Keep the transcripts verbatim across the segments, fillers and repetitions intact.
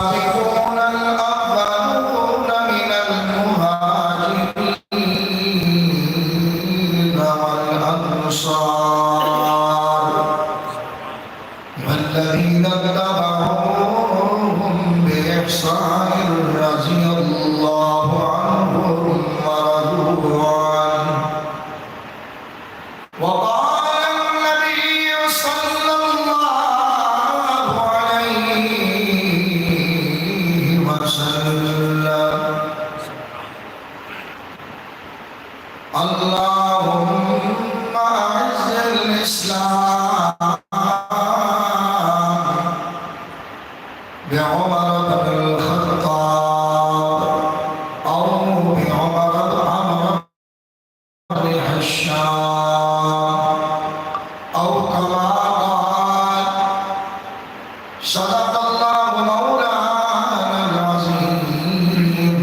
السابقون الأولون من المهاجرين والأنصار والذين اتبعوهم بإحسان رضي الله عنهم ورضوا عنه. وقال النبي صلى الله عليه وسلم: اللهم أعز الإسلام بعمر بن الخطاب أو بعمر، عمر بن هشام أو كما قال. صدق الله مولانا العظيم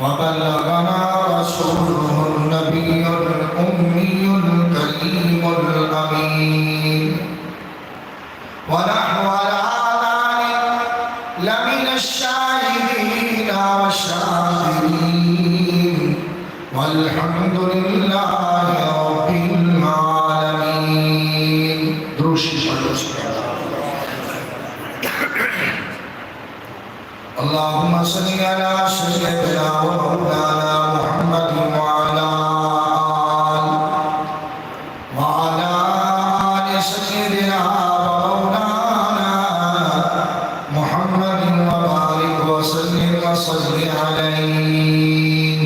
وبلغنا رسوله النبي الأمي الكريم الأمين. ونحن على ذلك لمن الشاهدين والشاكرين. والحمد لله رب العالمين. درود شریف پڑھ لو۔ اللهم صل على سيدنا ومولانا محمد وعلى آل، وعلى آل سيدنا ومولانا محمد وبارك وسلم وصل عليه۔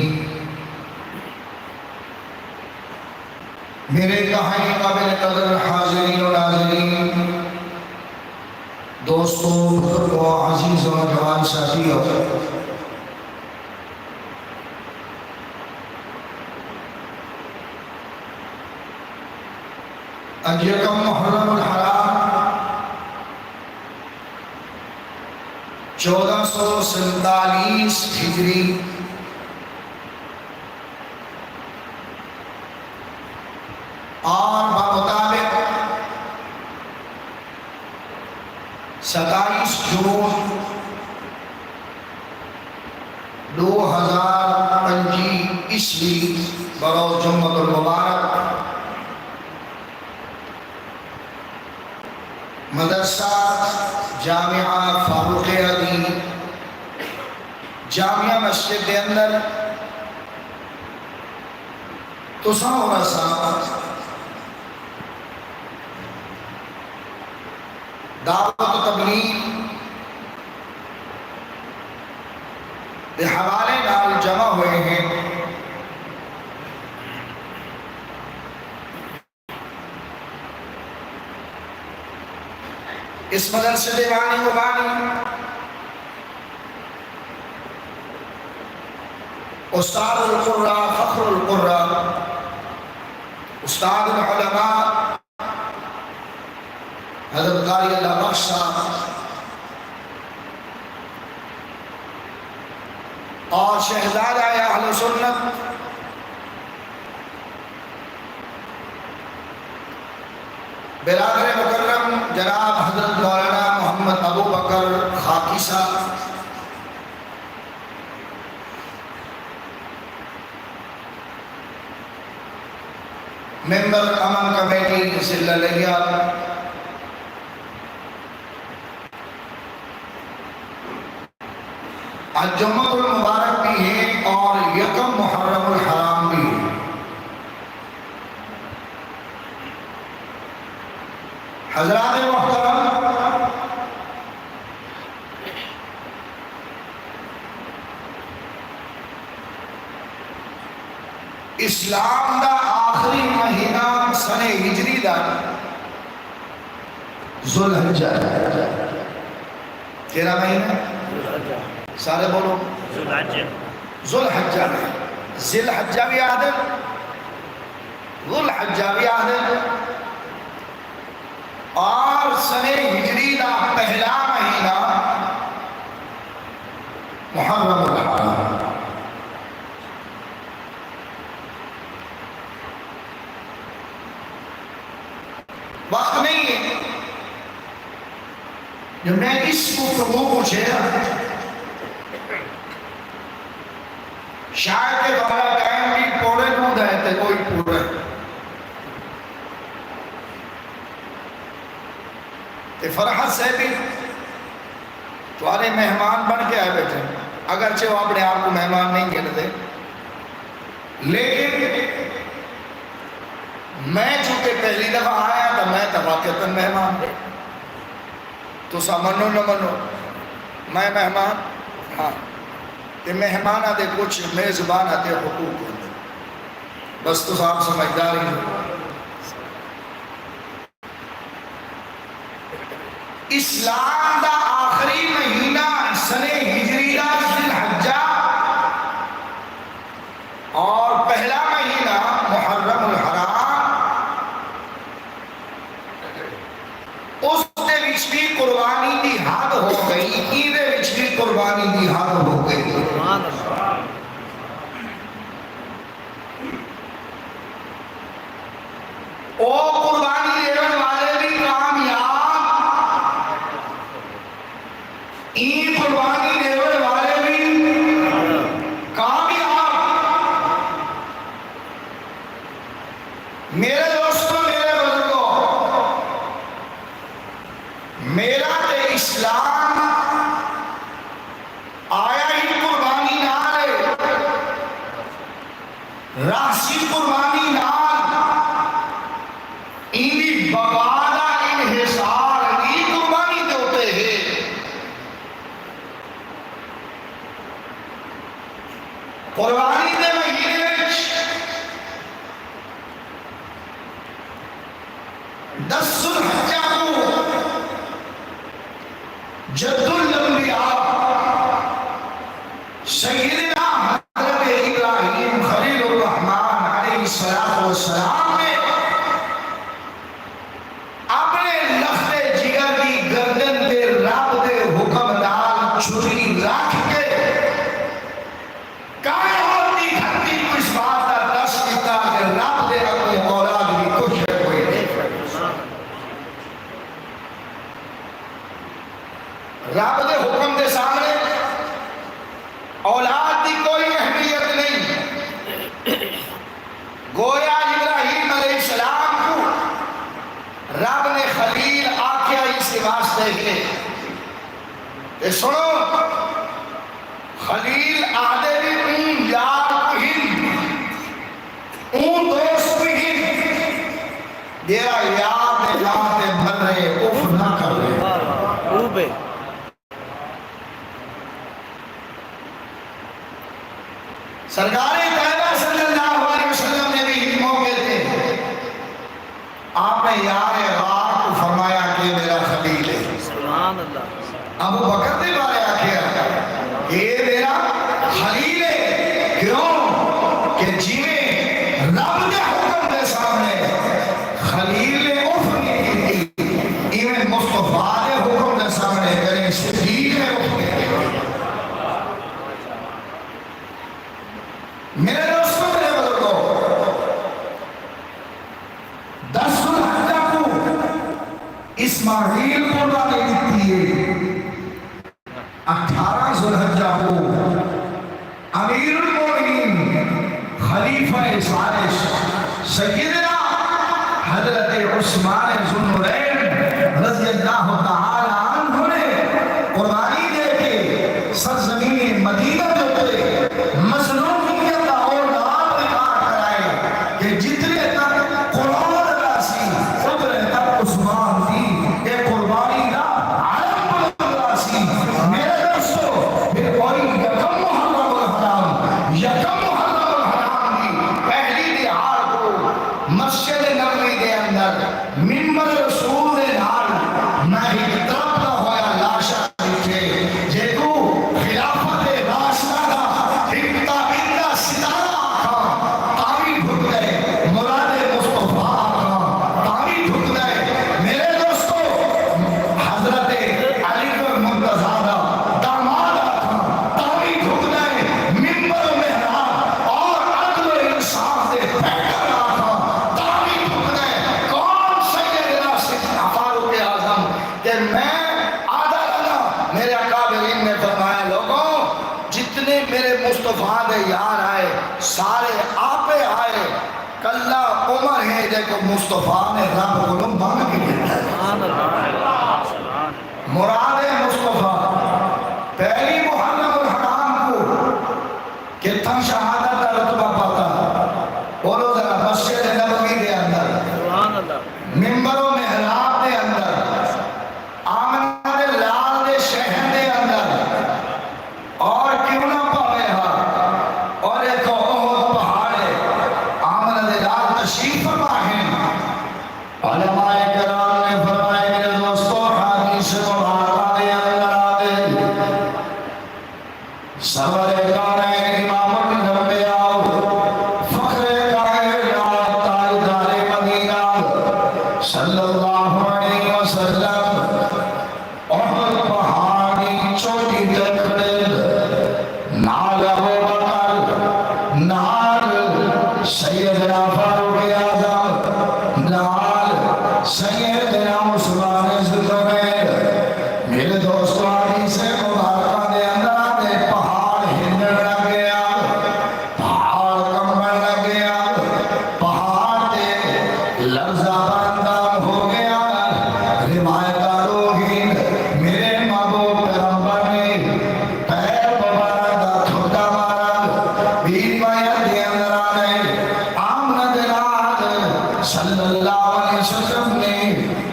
میرے انتہائی قابل قدر حاضرین و ناظرین، دوستو، بزرگو، عزیزو، جوان ساتھیو، اڄ یکم محرم الحرام، چودہ سو سینتالیس ہجری، اور بمطابق ستائیس جون ݙو ہزار پنجی عیسوی، بروز جمعۃ المبارک، مدرسہ جامعہ فاروقیہ دی جامع مسجد دے اندر تساں اور اساں دعوت و تبلیغ دے حوالے نال جمع ہوئے ہیں۔ اس مدرسے دے بانی و بانی استاد القراء، فخر القراء، استاد العلماء حضرت قاری اللہ بخش صاحب اور شہزادہ اہل سنت برادر مکرم جناب حضرت مولانا محمد ابو بکر خاکی صاحب، ممبر امن کمیٹی ضلع لیہ، اڄ جمعۃ المبارک بھی ہے اور یکم محرم الحرام بھی ہے۔ حضرات محترم، اسلام دا آخری مہینہ سنہ ہجری دا ذوالحجہ ہے۔ کیڑھا مہینہ؟ سارے بولو۔ ذوالحجہ۔ ذوالحجہ۔ ذی الحجہ بھی آہدے، ذوالحجہ بھی آہدے۔ اور سنہ ہجری دا پہلا مہینہ محرم الحرام۔ وقت نہیں ہے۔ جو میں اس گفتگو کوں چھیڑا، شاید کہ تہاݙا ٹائم وی پونے ݙو دا ہے تے کوئی پورا ہے۔ تے فرحت صاحب وی تہاݙے مہمان بݨ کے آئے ٻیٹھے، اگرچہ وہ اپݨے آپ کوں مہمان نہیں ڳݨدے، لیکن میں چونکہ پہلی دفعہ آیا تاں میں تاں واقعتاً مہمان ہاں۔ تساں منو نہ منو، میں مہمان ہاں، تے مہماناں دے کچھ میزباناں دے حقوق ہوندے۔ بس تساں آپ سمجھدار ہی ہو۔ اسلام دا آخری مہینہ سنہ ہجری دا ذی الحجہ، اور پہلا مہینہ محرم الحرام، اس دے وچ وی قربانی دی حد ہو ڳئی، ایندے وچ وی قربانی دی حد ہو ڳئی۔ او قربانی ݙیوݨ والے وی کامیاب، ایں قربانی ݙیوݨ والے وی کامیاب۔ میرے دوستو، میرے بزرگو، میرا تے اسلام آیا ہی قربانی نال ہے۔ راہسی قربانی نال، ایندی بقا دا انحصار وی قربانی دے اتے ہے۔ قربانی دے مہینے وچ دس ذوالحجہ کوں جد الانبیاء سیدنا حضرت ابراہیم خلیل الرحمن علیہ الصلوۃ والسلام نے اپݨے لخت جگر دی گردن تے رب دے حکم نال چھری رکھ کے کائنات دی دھرتی کوں اس بات دا درس ݙتا کہ رب دے اڳوں اولاد دی کوئی شے کوئی نہیں۔ رب دے حکم دے سامݨے اولاد دی کوئی اہمیت نہیں۔ گویا ابراہیم علیہ السلام کوں رب نے خلیل آکھیا اسی واسطے ہے۔ تے سݨو، خلیل آہدے وی اوں یار کوں ہن، اوں دوست کوں ہن، جیڑھا یار دے ناں تے مرے، اف نہ کرے۔ خوب ہے۔ سرکار طیبہ صلی اللہ علیہ وسلم نے وی ہک موقع تے آپ نے یار غار کوں فرمایا کہ میرا خلیل ہے۔ سبحان اللہ۔ ابو بکر دے بارے آکھیا کہ اے میرا خلیل ہے، کیوں کہ جیویں رب دے حکم دے سامݨے خلیل نے اف نہیں کیتی، ایویں مصطفیٰ دے حکم دے سامݨے کہیں صدیق نے اف نہیں کیتی۔ میرے دوستو، میرے بزرگو، دس ذوالحجہ کوں اسماعیل قربانی ݙتی ہے۔ اٹھارہ ذوالحجہ کوں امیر المومنین خلیفہ ثالث سیدنا حضرت عثمان ذوالنورین رضی اللہ تعالی عنہ نے قربانی دے کے سرزمین مدینہ دے اتے مظلومیت دا او نام ریکارڈ کرائے کہ جتنے تک قرآن دا سی، اتنے تک عثمان دی اے قربانی دا علم بلند دا سی۔ میرے دوستو، پھر کوئی یکم محرم الحرام، یکم محرم الحرام دی پہلی دیہاڑ کوں مسجد نبوی دے اندر ممبر رسول دے نال میں ہک تڑپدا ہویا لاشا ݙٹھے، مصطفیٰ دے یار آئے، سارے آپے آئے، کلھا عمر ہے جیکوں مصطفیٰ نے رب کولوں منگ کے گھدا ہے۔ مراد مصطفیٰ پہلی محرم الحرام کوں کتھاں شہادت دا رتبہ پاتا؟ بولو ذرا، مسجد نبوی دے اندر، ممبر و محراب دے اندر، آمنہ دے لال دے شہر دے اندر، اور کیوں نہ پاوے ہا۔ اور ایک احد پہاڑ ہے، آمنہ دے لال تشریف فرما ہیں۔ علماء کرام نے فرمایا، میرے دوستو، حدیث مبارکہ دے اندر آندے، سرور کونین امام الانبیاء، فخر کائنات، تاجدار مدینہ صلی اللہ علیہ وسلم احد پہاڑ دی چوٹی تے کھڑے، نال ابوبکر، نال سیدنا فاروق اعظم، نال سیدنا عثمان ذوالنورین۔ میرے دوستو، حدیث مبارکہ دے اندر آندے، پہاڑ ہلݨ لگ ڳیا، پہاڑ کمبݨ لگ ڳیا، پہاڑ تے لرزہ برہمدان ہو ڳیا۔ روایتاں ݙو ہن، میرے محبوب پیغمبر نے پیر مبارک دا تھوڑا مارا۔ ٻی روایت دے اندر آندے، آمنہ دے لال صلی اللہ علیہ وسلم نے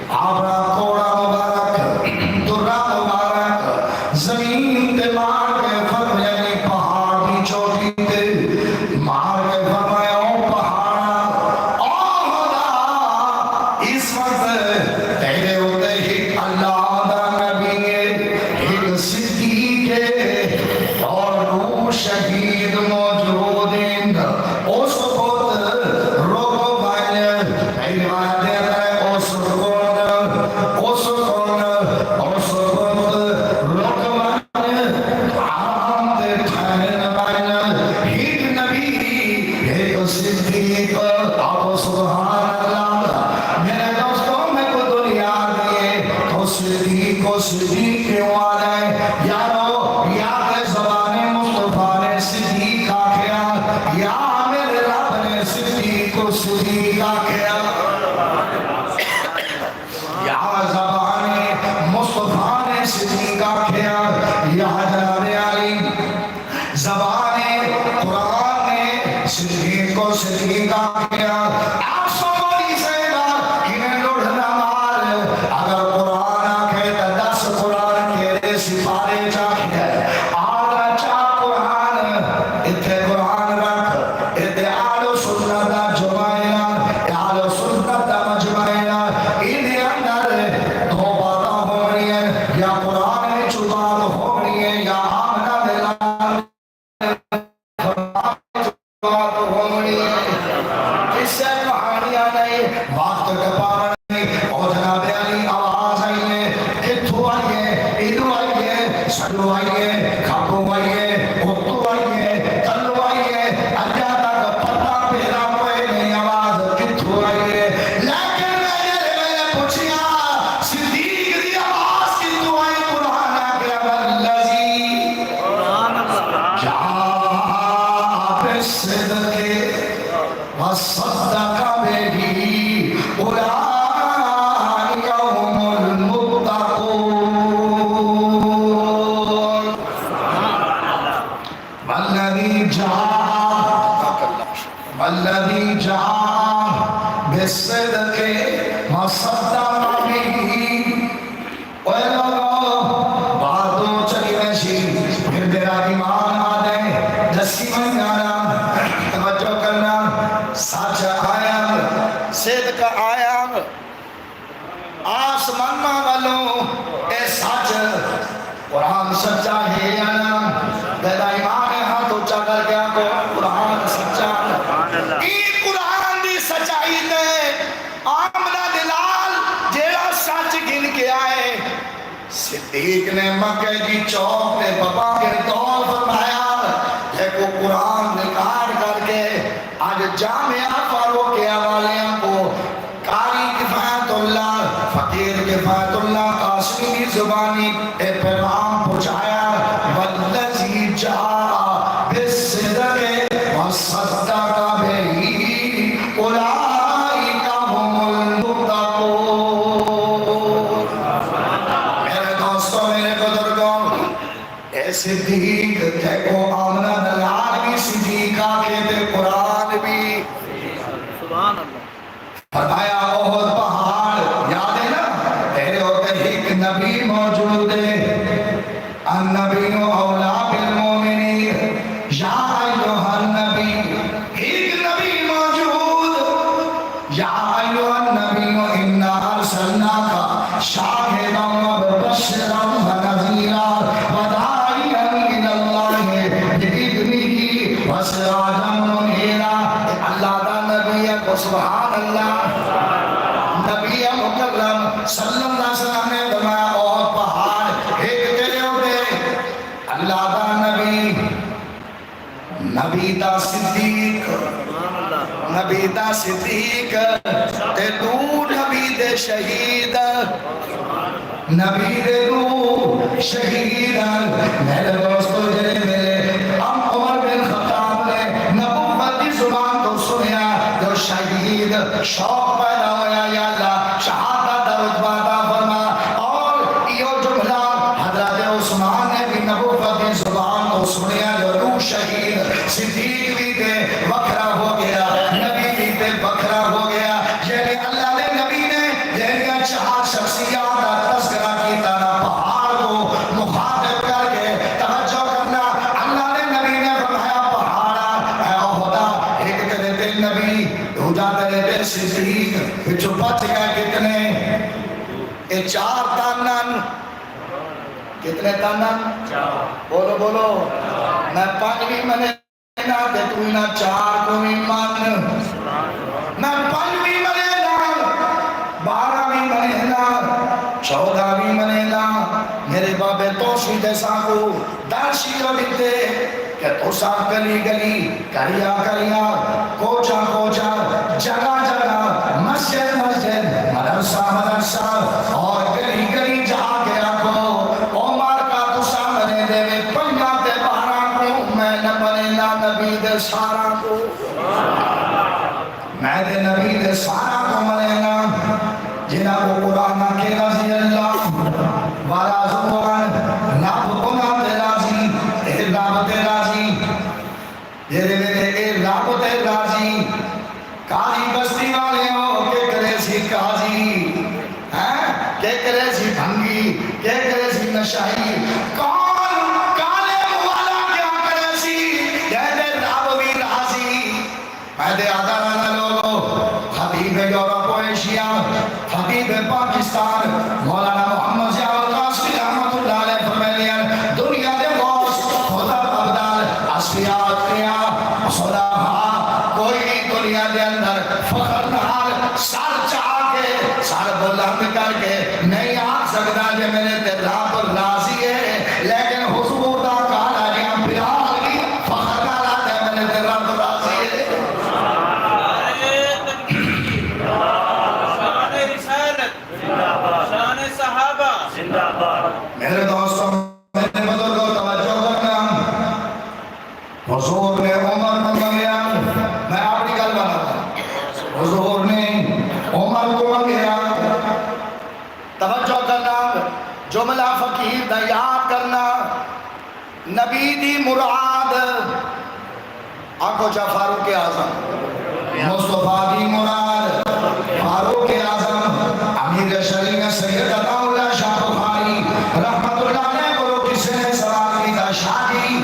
اپݨا کوڑا مبارک، درہ مبارک زمین تے مار کے فرمایا، یعنی پہاڑ دی چوٹی تے مار کے فرمایا، او پہاڑا، او خدا، اس وقت تیرے اتے ہک اللہ دا نبی ہے، ہک صدیق ہے، اور ݙو شہید موجود ہیں۔ اس وقت رک ونڄ، میری روایت دے اندر ہے، اس کن، اس کن، اس وقت رک ونڄ، حرام تے ٹھہر ونڄ۔ ہک نبی، ہک صدیق، آکھو سبحان اللہ۔ میرے دوستو، میکوں دنیا آندی ہے، تو صدیق، تو صدیق کیوں آ رہے؟ یارو، یا تے زبان مصطفیٰ نے صدیق آکھیا، یا میرے رب نے صدیق کوں صدیق آکھیا۔ یا زبان مصطفیٰ نے صدیق آکھیا، یا جناب عالی، زبان قرآن نے صدیق کوں صدیق آکھیا۔ آپ سمجھ سیدا، انہیں لڑھ نہ مار۔ اگر قرآن آکھے تاں ݙس قرآن کیڑھے سپارے چ آکھیا ہے؟ آ چا قرآن، اتھے قرآن رکھ۔ اے تے اہل سنت دا جمعہ ہے نا، اے اہل سنت دا مجمع ہے نا، ایندے اندر دو باتاں ہونڑیاں، یا قرآن وچوں بات ہونڑی ہے، یا آمنہ دے لال وچوں بات ہونڑی ہے۔ قصے کہانیاں نہیں، وقت ٹپاوݨ او جناب عالی، آواز آئی ہے، کتھوں آئی ہے؟ ایݙوں آئی ہے، سݙوں آئی ہے، کھٻوں آئی ہے، اتوں آئی ہے، تلوں آئی ہے، اڄاں تک پتہ پیرا کوئی نہیں آواز کتھوں آئی ہے۔ لیکن میں جیڑھے ویلے پچھیا، صدیق دی آواز کتھوں آئی؟ قرآن آکھیا، والذی جاء بالصدق وصدق به أولئك هم المتقون۔ والذي جاء، والذي جاء بالصدق وصدق به۔ اوئے لوگو، بات ݙو چلی ویسی، پھر میرا ایمان آ ݙے، ݙسی ونڄاں نا، توجہ کرنا، سچ آیا، صدق آیا، آسماناں ولوں اے سچ، قرآن سچا ہے یا نا؟ میرا ایمان ہے، ہتھ اچا کر کے آکھو، قرآن سچا۔ ایں قرآن دی سچائی تے آمنہ دے لال جیڑھا سچ گھن کے آئے، صدیق نے مکے دی چوک تے ببانگڑ دور فرمایا، جیکوں قرآن ریکارڈ کر کے اڄ جامعہ فاروقیہ والیاں کوں قاری کفایت اللہ، فقیر کفایت اللہ قاسمی دی زبانی اے پیغام پہنچایا، والذی جاء بالصدق اے صدیق، جیکوں آمنہ دا لال وی صدیق آکھے تے قرآن وی۔ سبحان اللہ۔ فرمایا، احد پہاڑ یاد ہے نا؟ تیرے اتے ہک نبی موجود ہے۔ النبی اولیٰ بالمؤمنین۔ یا ایھا النبی، ہک نبی موجود۔ یا ایھا النبی انا ارسلناک شاہدا و مبشرا و نذیرا و داعیا الی اللہ باذنہ و سراجا منیرا۔ اے اللہ دا نبی ہے، کو سبحان اللہ۔ نبی مکرم صلی اللہ علیہ وسلم نے فرمایا، احد پہاڑ ہک تیرے اتے، اللہ دا نبی، نبی دا صدیق، نبی دا صدیق، تے ݙو نبی دے شہید، نبی دے ݙو شہید۔ میرے دوستو، جیڑھے ویلے ام عمر بن خطاب نے نبوت دی زبان توں سݨیا جو شہید، شوق پیدا ہویا، یا اللہ، شہادت دا رتبہ عطا فرما۔ اور ایہو جملہ حضرت عثمان نے وی نبوت دی زبان توں سݨیا جو ݙو شہید، صدیق وی تے وکھرا ہو ڳیا، نبی وی تے وکھرا ہو ڳیا۔ یعنی اللہ دے نبی نے جیڑھیاں چار شخصیات دا تذکرہ کیتا نا، پہاڑ کوں مخاطب کر کے، توجہ کرنا، اللہ دے نبی نے فرمایا، پہاڑا، اے احدا، ہک تیرے تے نبی، ݙوجھا تیرے تے صدیق، پچھوں بچ ڳئے کتنے؟ اے چار تن ہن۔ کتنے تن ہن؟ بولو، بولو۔ میں پنج وی منینا تے توں انہاں چار کوں وی من۔ میں پنج وی منینا، بارہ وی منینا، چودہ وی منینا۔ میرے بابے، توں سوچ دے ساکوں دس کیوں ݙتے کہ تساں گلی گلی، کریا کریا، کوچہ کوچہ، جگہ جگہ، مسجد مسجد، مدرسہ مدرسہ، اور گلی گلی جا کے آکھو، عمر کا تساں منے دے وے پنجاں تے بارہ کوں، میں نہ منے نہ نبی دے ساراں کوں۔ میں تے نبی دے ساراں کوں منینا، جنہاں کوں قرآن آکھے رضی اللہ، وراضوا عنہ، رب انہاں تے راضی، اے رب تے راضی۔ جیڑھے ویلے اے رب تے راضی، قاضی بستی والے ہو کے کرے سی قاضی، ہیں؟ کے کرے سی بھنگی، کے کرے سی نشائی، کون کالے منہ والا کیا کرے سی، جیندے رب وی راضی۔ میں تے آہدا رہنداں لوگو، خطیب یورپ و ایشیا، خطیب پاکستان، مولانا محمد ضیاء القاسمی رحمت اللہ علیہ فرمیندے ہن، دنیا دے غوث، خطب، ابدال، اصفیاء، اتقیاء، صلحاء، کوئی وی دنیا دے اندر فخر نال سر چا کے، سر بلند کر کے نہیں آکھ سڳدا جے میݙے تے رب راضی ہے، لیکن حضور دا کالا جیہاں بلال وی فخر نال آہدے، میݙے تے رب راضی ہے۔ نعرہ تکبیر، شان رسالت، شان صحابہ۔ میرے دوستو، میرے بزرگو، توجہ کرنا۔ حضور نے عمر کوں منگیا، میں اپݨی ڳالھ بݨاواں۔ حضور نے عمر کوں منگیا، توجہ کرنا، جملہ فقیر دا یاد کرنا، نبی دی مراد، آکھو چا فاروق اعظم، مصطفیٰ دی مراد، فاروق اعظم، امیر شریعت سید عطاء اللہ شاہ بخاری رحمت اللہ علیہ کولوں کسے نے سوال کیتا، شاہ جی،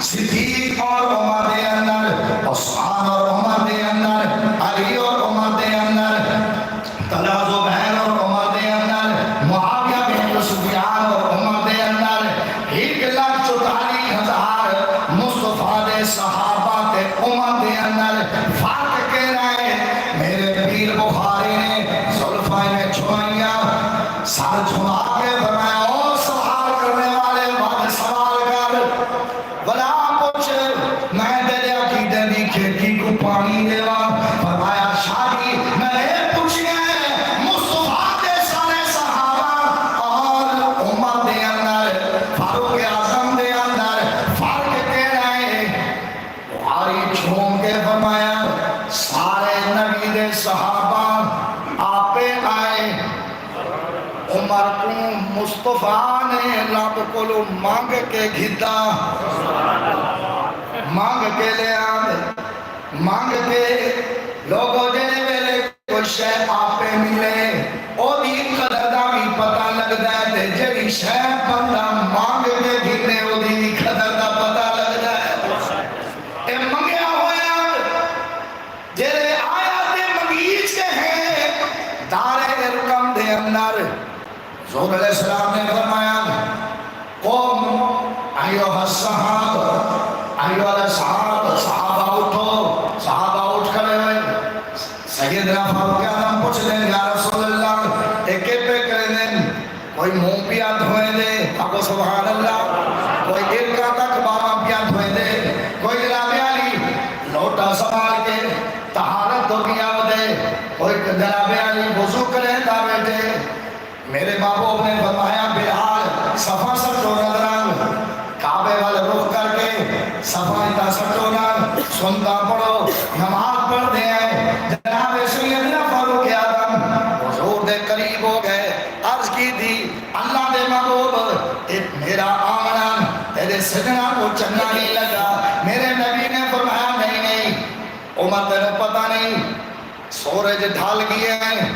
صدیق اور عمر دے اندر، عثمان اور عمر دے اندر، علی اور عمر دے اندر، طلحہ زبیر اور عمر دے اندر، معاویہ بن سفیان اور عمر دے اندر، ہک لکھ چوتالی ہزار مصطفیٰ دے صحابہ تے عمر دے اندر فرق کیڑھا ہے؟ میرے پیر بخاری نے زلفاں میں چھمائیاں، سر جھما کے فرمایا، او سوال کرنے والے، ودھ سوال کر۔ ولا پچھ، میں تیݙے عقیدے دی کھیتی کوں پاݨی ݙیواں؟ فرمایا، شاہ جی، میں اے پچھیا ہے، مصطفیٰ دے سارے صحابہ اور عمر دے اندر، فاروق اعظم دے اندر فرق کیڑھا ہے؟ بخاری جھوم کے فرمایا، سارے نبی دے صحابہ آپے آئے، عمر کوں کولوں منگ کے گھدا، منگ کے لے آندے، منگ کے۔ لوگو، جیڑھے ویلے کوئی شے آپے ملے، اوندی قدر دا وی پتہ لڳدا ہے، تے جیڑھی شے بندہ منگ کے گھنے، اوندی وی قدر دا پتہ لڳدا ہے۔ اے منگیا ہویا، جیڑھے آیا تے منگیچ کے ہیں، دار ارقم دے اندر۔ حضور علیہ السلام نے فرمایا، قم ایھا الصحاب، ایھا الاصحاب، صحابہ اٹھو، صحابہ اٹھ کھڑے ہوئے۔ سیدنا فاروق اعظم پوچھدے ہیں، یا رسول اللہ، اے کے پئے کریندن؟ کوئی منہ پیا دھوئیں دے، آکھو سبحان اللہ، کوئی ارکاں تک ٻاہواں پیا دھوئیں دے، کوئی جناب عالی لوٹا سنبھال کے طہارت دو پیا ودے، کوئی جناب عالی وضو کریندا ٻیٹھے۔ میرے محبوب نے فرمایا، بلال، صفاں سٹو نہ، کعبے ول رخ کر کے صفاں اتاں سٹو نہ، سنتاں پڑھو، نماز پڑھدے ہیں۔ جناب سیدنا فاروق اعظم حضور دے قریب ہو گئے، عرض کیتی، اللہ دے محبوب، اے میرا آوݨا تیݙے سڄݨاں کوں چنڳا نہیں لڳا۔ میرے نبی نے فرمایا، نہیں، نہیں، عمر تینوں پتہ نہیں، سورج ڈھل ڳیا ہے،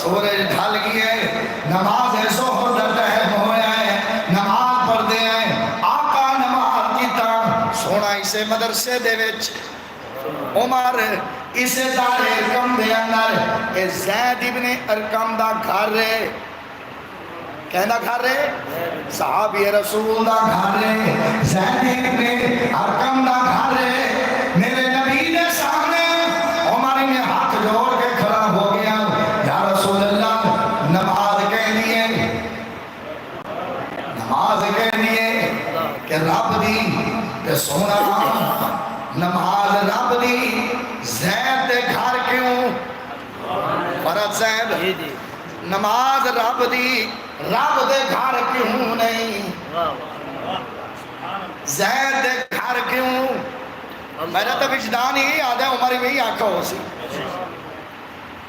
سورج ڈھل ڳیا ہے، نماز ظہر دا ٹائم ہویا ہے، نماز پڑھدے ہیں۔ آقا نماز کیتا، سوہݨا اسے مدرسے دے وچ، عمر اسے دار ارقم دے اندر، اے زید ابن ارقم دا گھر ہے۔ کیندا گھر ہے؟ صحابی رسول دا گھر ہے، زید ابن ارقم دا گھر ہے۔ میرے نبی دے سامنے عمر نے ہتھ جوڑ کے کھڑا ہو گیا، یا رسول اللہ، نماز کیندی ہے؟ نماز کیندی ہے کہ رب دی؟ تے سوہݨا، نماز رب دی، زید دے گھر کیوں؟ فرض زید، نماز رب دی، رب دے گھر کیوں نہیں؟ زید دے گھر کیوں؟ میرا تاں وجدان ایہی آہدا ہے، عمر وی ایہی آکھیا ہوسی۔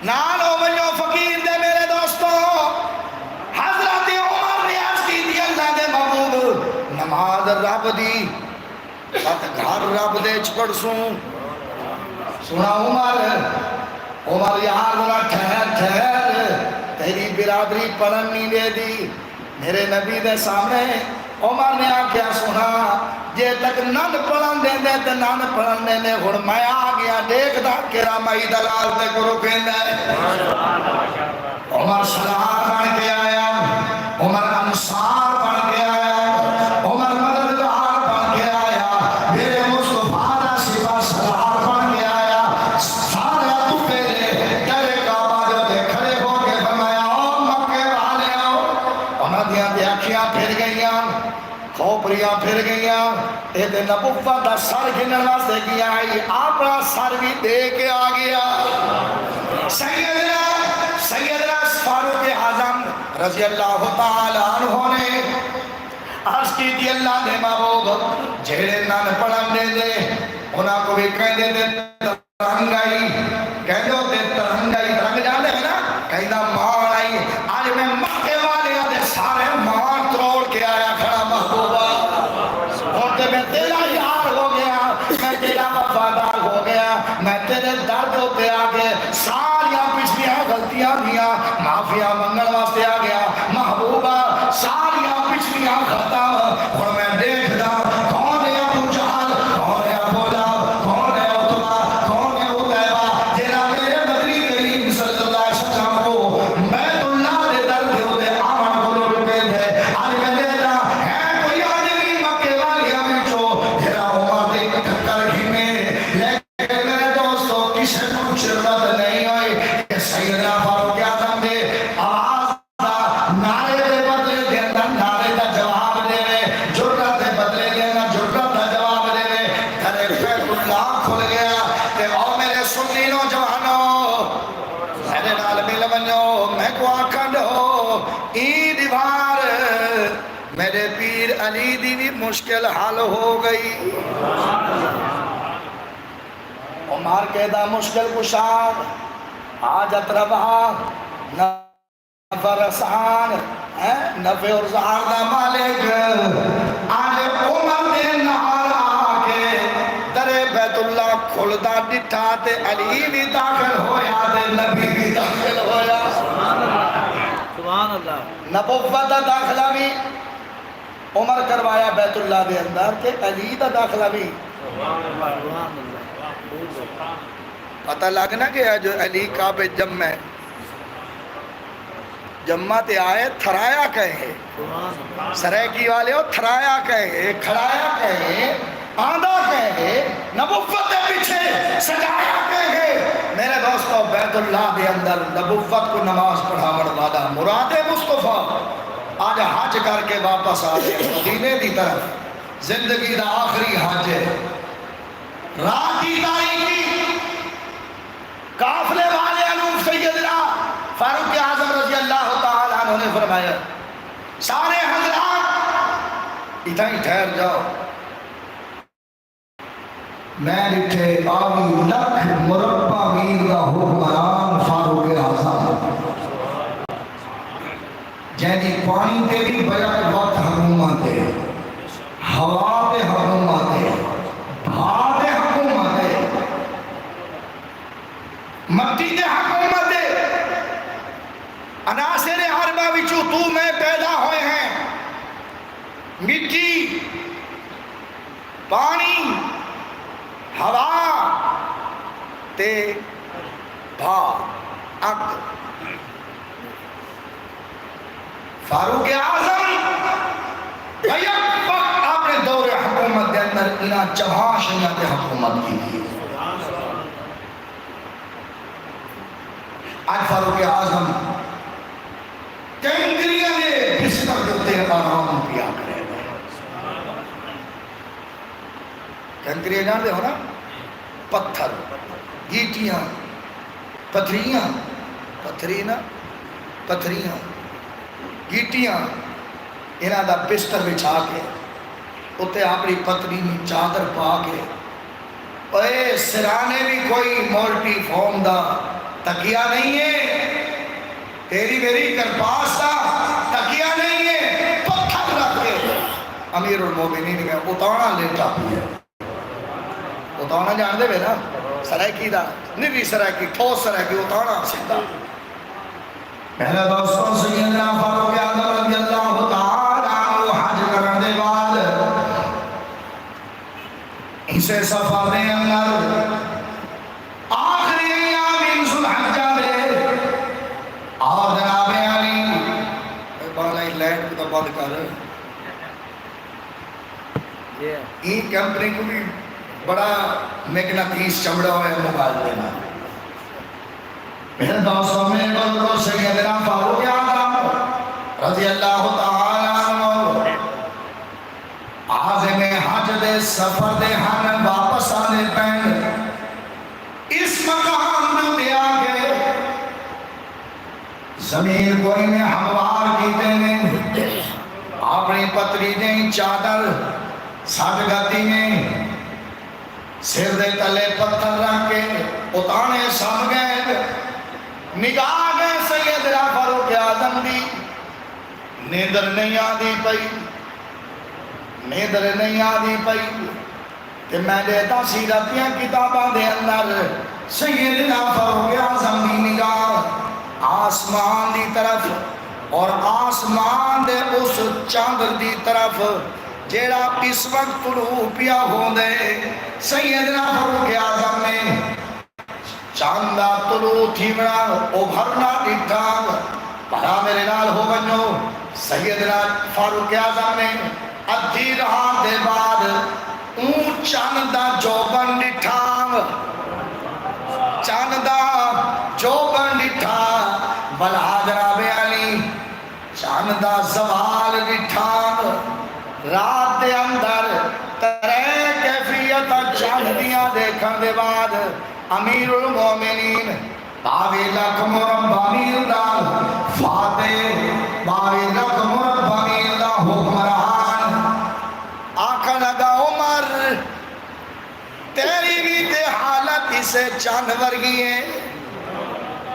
نال او ونڄو فقیر دے، میرے دوستو، حضرت عمر نے عرض کیتی، اللہ دے محبوب، نماز رب دی، ست گھر رب دے اچ پڑھسوں۔ سوہݨا عمر، عمر یار ذرا ٹھہر، ٹھہر، تیݙی برادری پڑھݨ نہیں ݙیندی۔ میرے نبی دے سامنے عمر نے آکھیا، سوہݨا، جے تک نن پڑھݨ ݙیندے تے نن پڑھݨ ݙیندے، ہݨ میں آ ڳیا، ݙیکھداں کیڑھا مائی دلال تیکوں رکیندا ہے۔ عمر سردار بݨ کے آیا، عمر انصار بݨ کے آیا، عمر مددگار بݨ کے آیا، میرے مصطفیٰ دا سپاہ سالار بݨ کے آیا۔ سارے توں پہلے در کعبہ دے اتے کھڑے ہو کے فرمایا، او مکے والیو! انہاں دیاں تے اکھیاں پھر ڳئیاں، کھوپڑیاں پھر ڳئیاں، اے تے نبوت دا سر گھنݨ واسطے ڳیا ہئی، اپݨا سر وی ݙے کے آ ڳیا۔ سیدنا، سیدنا فاروق اعظم رضی اللہ تعالیٰ عنہ نے عرض کیتی، اللہ دے محبوب، جیڑھے نن پڑھݨ ݙیندے، انہاں کوں وی کہندے تے ترنگ آئی، کہندے تے ترنگ آئی، ترنگ ڄاݨدے ہو نا؟ کہندا ماݨ آئی۔ اڄ میں مکے والیاں دے سارے ماݨ تروڑ کے آیا کھڑا محبوبا۔ ہݨ تے میں تیݙا یار ہو ڳیا، میں تیݙا وفادار ہو ڳیا، میں تیݙے در دے اتے آ کے ساریاں پچھلیاں غلطیاں دیاں معافیاں منگݨ واسطے آ ڳیا۔ محبوبا، ساریاں پچھلیاں ختم۔ ہݨ میں ݙیکھداں، کون ہے ابو جہل، کون ہے ابو لہب، کون ہے عتبہ، کون ہے عتیبہ، جیڑھا میرے نبی کریم صلی اللہ علیہ وسلم کوں بیت اللہ دے در دے اتے آوݨ کولوں رکیندے۔ اڄ میں ݙیکھداں، ہے کوئی آدمی مکے والیاں وچوں جیڑھا عمر دی ٹکر گھنے؟ لیکن میرے دوستو، کسے کوں جرات نہیں ہوئی کہ سیدنا فاروق اعظم دے آواز دا نعرے دے بدلے دے اندر نعرے دا جواب ݙیوے، جرات دے بدلے دے اندر جرات دا جواب ݙیوے۔ در بیت اللہ کھل ڳیا تے او میرے سنی نوجوانو، میرے نال مل ونڄو، میکوں آکھݨ ݙیو، ایں ݙیوار میرے پیر علی دی وی مشکل حل ہو ڳئی۔ عمر کہندا مشکل کشا، حاجت روا، نفع رسان، اے نفع اور ضرر دا مالک، اڄ عمر دے نال آ کے در بیت اللہ کھلدا ݙٹھا تے علی وی داخل ہویا تے نبی وی داخل ہویا۔ سبحان اللہ۔ نبوت دا داخلہ وی عمر کروایا بیت اللہ دے اندر تے علی دا داخلہ وی۔ سبحان اللہ۔ پتہ لڳ نہ ڳیا جو علی کعبے ڄمے۔ ڄمے تے آئے، تھرایا کئیں ہے؟ سرائیکی والیو، تھرایا کئیں ہے؟ کھڑایا کئیں ہے؟ آندا کئیں ہے؟ نبوت دے پچھے سجایا کئیں ہے؟ میرے دوستو، بیت اللہ دے اندر نبوت کوں نماز پڑھاوݨ والا مراد مصطفیٰ اڄ حج کر کے واپس آ ڳئے مدینے دی طرف۔ زندگی دا آخری حج ہے۔ رات دی تاریخی قافلے والیاں نوں سیدنا فاروق اعظم رضی اللہ تعالیٰ عنہ نے فرمایا، سارے حضرات اتھاں ہی ٹھہر جاؤ۔ میں ݙٹھے ٻاویہہ لکھ مربع میل دا حکمران فاروق اعظم، جیں دی پاݨی تے وی بیک وقت حکومت ہے، ہوا تے حکومت ہے، بھا تے حکومت ہے، مٹی تے حکومت ہے۔ عناصر اربعہ وچوں توں میں پیدا ہوئے ہیں، مٹی، پاݨی، ہوا تے بھا، اڳ۔ فاروق اعظم بیک وقت اپݨے دور حکومت دے اندر انہاں چوہاں شیاں تے حکومت کیتی۔ اڄ فاروق اعظم کنکریاں دے بستر دے اتے آرام پیا کرے۔ کنکریاں ڄاݨدے ہو نا؟ پتھر، گیٹیاں، پتھریاں، پتھری نہ، پتھریاں، گیٹیاں، انہاں دا بستر وچھا کے اتے اپݨی پتنی نوں چادر پا کے، اے سرانے وی کوئی مولٹی فوم دا تکیا نہیں ہے، تیری میری کرپاس دا تکیا نہیں ہے، پتھر رکھ کے امیر المومنین میں اتانا لیٹا پیا۔ اتانا ڄاݨدے وے نا؟ سرائیکی دا، نری سرائیکی، ٹھوس سرائیکی، اتانا سدھا۔ میرے دوستو، سیدنا فاروق اعظم رضی اللہ تعالیٰ عنہ حج کرݨ دے بعد اسے سفر دے اندر آخری ایام ذوالحجہ دے، اور جناب عالی، اے بالا لائٹ کوں تاں بند کر۔ ایں کمپنی کوں وی بڑا مقناطیس چمڑا ہویا موبائل دے نال۔ میرے دوستو، میرے بزرگو، سیدنا فاروق اعظم رضی اللہ تعالیٰ عنہ عازم حج دے سفر دے ہن، واپس آندے پئن۔ اس مقام دے اتے آ کے زمین کوں ایویں ہموار کیتے نے، اپݨی پتلی جہیں چادر سٹ گھتی نے، سر دے تلے پتھر رکھ کے اتانے سم ڳئے۔ نگاہ ڳئے سیدنا فاروق اعظم دی، نیندر نہیں آندی پئی، نیندر نہیں آندی پئی۔ تے میں ݙیہداں سیرت دیاں کتاباں دے اندر سیدنا فاروق اعظم دی نگاہ آسمان دی طرف اور آسمان دے اس چندر دی طرف جیڑھا اس وقت طلوع پیا ہوندے۔ سیدنا فاروق اعظم نے چندر دا طلوع تھیوݨا، ابھرنا ݙٹھا۔ بھلا میرے نال ہو ونڄو۔ سیدنا فاروق اعظم نے ادھی رات دے بعد اوں چندر دا جوبن ݙٹھا، چندر دا جوبن ݙٹھا۔ بھلا جناب عالی، چندر دا زوال ݙٹھا۔ رات دے اندر ترے کیفیتاں چندر دیاں ݙیکھݨ دے بعد امیر المومنین ٻاویہہ لکھ مربع میل دا فاتح، ٻاویہہ لکھ مربع میل دا حکمران، آکھݨ لڳا، عمر، تیݙی وی تے حالت اسے چندر ورگی ہے،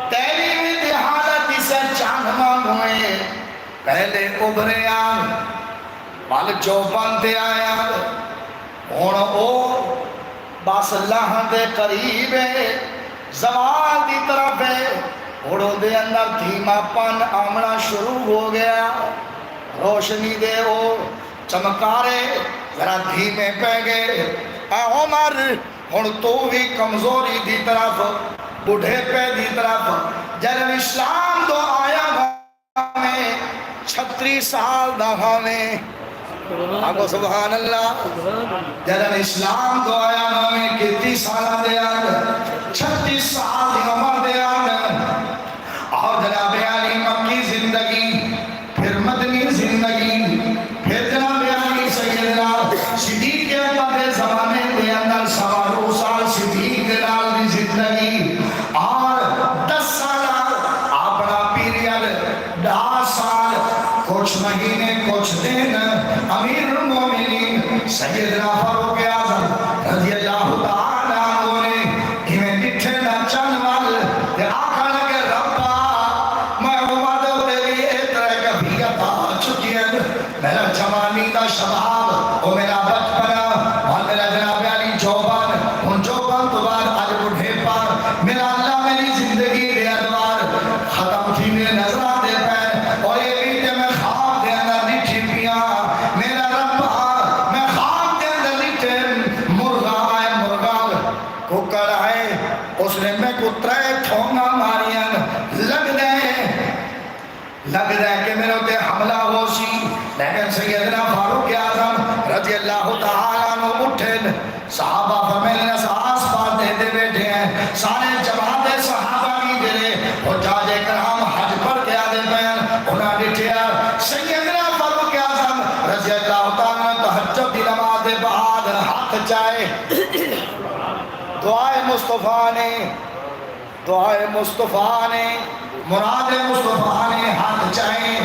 تیݙی وی تے حالت اسے چندر وانگوں ہے۔ پہلے ابھرے آن، ول چوپن تے آئے آن۔ ہݨ او بس لہݨ دے قریب ہے، زوال دی طرف ہے۔ ہݨ اوندے اندر دھیما پن آوݨا شروع ہو ڳیا۔ روشنی دے او چمکارے ذرا دھیمے پئے ڳئے۔ اے عمر، ہݨ توں وی کمزوری دی طرف، ٻڈھیپے دی طرف، جݙݨ اسلام دو آیا ہاویں، چھتری سال دا ہاویں۔ آکھو سبحان اللہ۔ جݙݨ اسلام دو آیا ہاویں، کتی سالاں دے ہن؟ چھتی سال دی عمر دے ہن۔ اور جناب عالی مکی زندگی، پھر مدنی زندگی، پھر جناب عالی سیدنا صدیق اکبر دے زمانے دے اندر سوا ݙو سال صدیق دے نال دی زندگی، اور دس سال اپݨا پیریڈ، ݙاہ سال، کچھ مہینے، کچھ دن امیر المومنین سیدنا فاروق اعظم رضی اللہ تعالیٰ عنہ نے ایویں ݙٹھے نہ چن ول تے آکھݨ لڳے، ربا، میں عمر دے اتے وی اے طرح کیفیت آ چکی ہے۔ میرا جوانی دا شباب، او میرا بچپنا، اور میرا جناب عالی جوبن، ہݨ جوبن توں بعد اڄ ٻڈھیپا، میرا اللہ میری زندگی دے ادوار ختم تھیندے نظر آندے پئن، اور اے وی تے میں خواب دے اندر ݙٹھی پیاں۔ میرا ربا، میں خواب دے اندر ݙٹھے، مرغا آئے، مرغا ککڑ آئے، اس نے میکوں ترے تھونگاں ماریاں، لڳدے لڳدا ہے کہ میرے اتے حملہ ہوسی، لیکن سیدنا فاروق اعظم رضی اللہ تعالیٰ عنہ اٹھن۔ صحابہ فرمیندن، اساں آس پاس ݙیہدے ٻیٹھے ہیں، سارے جماعت صحابہ وی جیڑھے حجاج کرام حج پڑھ کے آندے پئے ہن، انہاں ݙٹھیا سیدنا فاروق اعظم رضی اللہ تعالیٰ عنہ تہجد دی نماز دے بعد ہتھ چائے، دعائے مصطفیٰ نے، دعائے مصطفیٰ نے، مراد مصطفیٰ نے ہتھ چائے،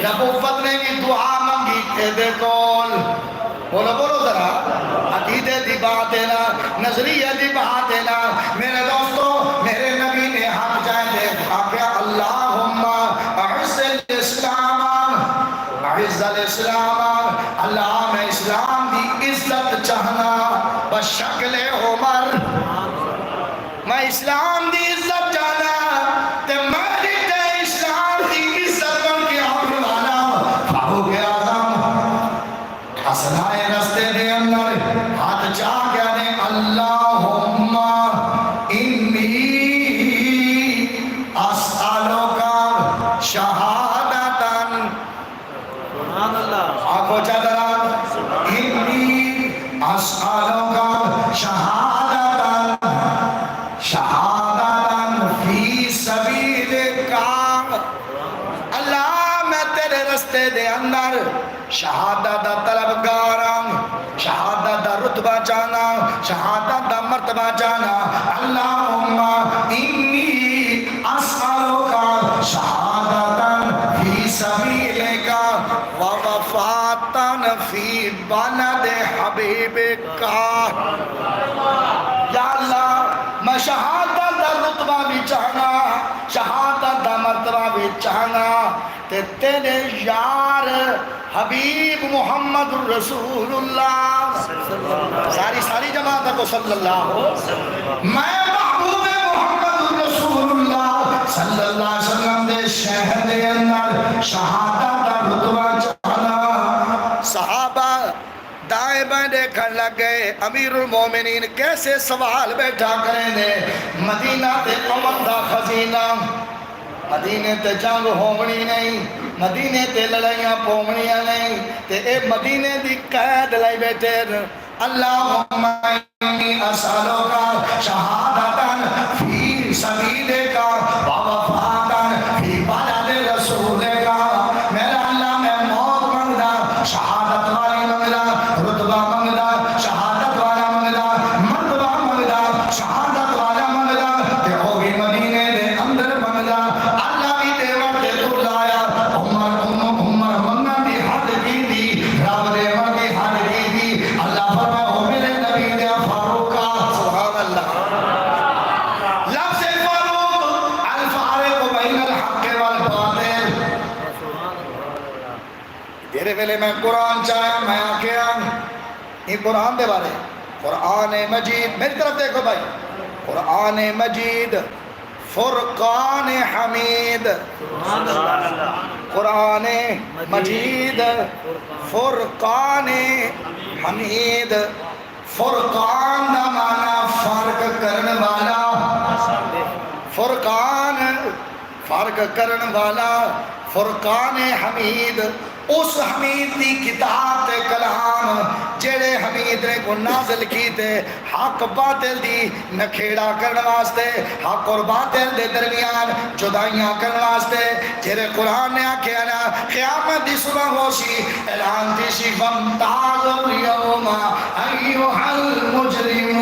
نبوت نے وی دعا منگی تیݙے کول۔ بولو، بولو ذرا، عقیدے دی بات ہے نا، نظریے دی بات ہے نا۔ میرے دوستو، میرے نبی نے ہتھ چائے تے آکھیا، اللہم اعز الاسلام، اعز الاسلام، اللہ میں اسلام دی عزت چاہنا، بشکل عمر۔ میں اسلام دی عزت چاہنا تے میں ݙتے اسلام دی عزت بݨ کے آوݨ والا فاروق اعظم۔ اثنائے رستے دے اندر ہتھ چا کے آہدے، اللہم انی اسألک شہادتاً سبحان اللہ۔ آکھو چا ذرا، انی اسألک شہادتاً، شہادتاً فی سبیلک۔ اللہ، میں تیرے رستے دے اندر شہادت دا طلبگار ہاں، شہادت دا رتبہ چاہنا، شہادت دا مرتبہ چاہنا۔ اللہم انی اسألک شہادتاً فی سبیلک و وفاتاً فی بلد حبیبک۔ یا اللہ، میں شہادت دا رتبہ وی چاہنا، شہادت دا مرتبہ وی چاہنا، تے تیݙے یار حبیب محمد رسول اللہ، ساری، ساری جماعت کو صلی اللہ، میں محبوب محمد رسول اللہ صلی اللہ علیہ وسلم دے شہر دے اندر شہادت دا رتبہ چاہنا۔ صحابہ دائیں بائیں ݙیکھݨ لڳ ڳئے، امیر المومنین کیسے سوال ٻیٹھا کریندے، مدینہ تے امن دا خزینہ، مدینے تے جنگ ہووݨی نئیں، مدینے تے لڑائیاں پووݨیاں نئیں، تے اے مدینے دی قید لائی ٻیٹھے ہن۔ اللہم انی اسألک شہادتاً فی سبیلک و وفاتاً فی بلد رسولک۔ میرا اللہ، میں موت منگدا، شہادت والی منگدا، رتبہ منگدا، شہادت والا منگدا، مرتبہ منگدا، شہادت والا منگدا، تے او وی مدینے دے اندر منگدا۔ اللہ وی ݙیوݨ تے تر لایا۔ عمر، عمر، عمر منگݨ دی حد کیتی، رب ݙیوݨ دی حد کیتی۔ اللہ فرمائے، او میرے نبی دے فاروقا۔ سبحان اللہ۔ لفظ فاروق پہلے میں قرآن چاہیا، میں آکھیا، ایں قرآن دے بارے، قرآن مجید، میری طرف دیکھو بھائی، قرآن مجید، فرقان حمید۔ قرآن مجید، فرقان حمید۔ فرقان دا معنی فرق کرن والا۔ فرقان، فرق کرن والا۔ فرقان حمید، اس حمید دی کتاب تے کلام جیڑھے حمید نے کو نازل کیتے حق باطل دی نکھیڑا کرن واسطے، حق اور باطل دے درمیان جدائیاں کرن واسطے۔ جیڑھے قرآن نے آکھیا نا، قیامت دی صبح ہوسی، اعلان تھیسی، "فامتازوا الیوم ایھا المجرمون۔"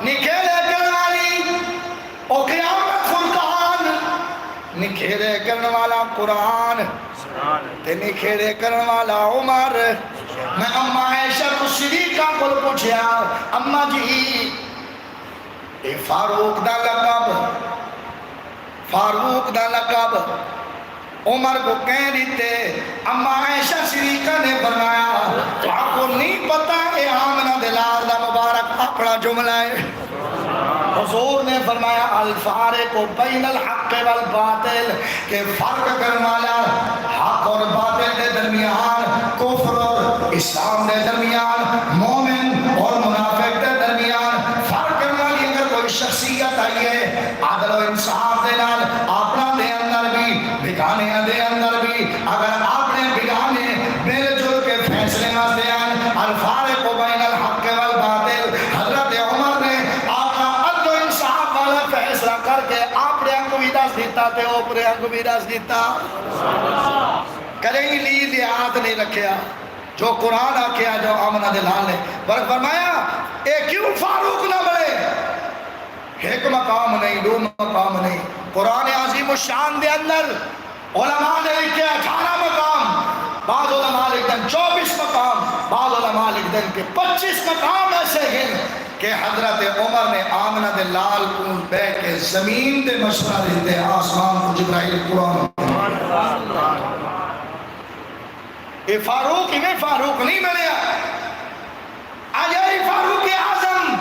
نکھیڑے کرن والی او قیامت فرقان، نکھیڑے کرن والا قرآن، تے نکھیڑے کرن والا عمر۔ میں اماں عائشہ تو صدیقہ کول پچھیا، "اماں جی، اے فاروق دا لقب، فاروق دا لقب عمر کو کہیں ݙتے؟" اماں عائشہ صدیقہ نے فرمایا، "تہاکوں نہیں پتہ اے آمنہ دے لال دا مبارک اپݨا جملہ ہے؟" حضور نے فرمایا، "الفارق بین الحق والباطل"، کہ فرق کرن والا حق اور باطل دے درمیان، کفر اور اسلام دے درمیان، مومن اور منافق دے درمیان فرق کرن والی اگر کوئی شخصیت آئی ہے، عدل و انصاف دے نال اپنا دے اندر بھی، بیگانے دے اندر بھی، اگر اپنے بیگانے مل جل کے فیصلے واسطے آئن، الفارق بین الحق والباطل، حضرت عمر نے آقا عدل و انصاف والا فیصلہ کر کے اپنے کو بھی دس دیتا تے اوپرے کو بھی دس دیتا۔ کدے لی لحاظ نہیں رکھیا۔ جو قرآن آکھیا، جو آمنہ دے لال نے، پر فرمایا، "اے کیوں فاروق نہ بنے؟ ہک مقام نہیں، ݙو مقام نہیں۔" قرآن عظیم الشان دے اندر علماء نے لکھے اٹھارہ مقام، بعض علماء لکھدن چوبیس مقام، بعض علماء لکھدن کہ پچیس مقام ایسے ہیں کہ حضرت عمر نے آمنہ دے لال کوں بہ کے زمین تے مشورہ ݙتے، آسمان کوں جبرائیل قرآن۔ اے فاروق ایویں فاروق نہیں بنیا۔ اڄ اے فاروق اعظم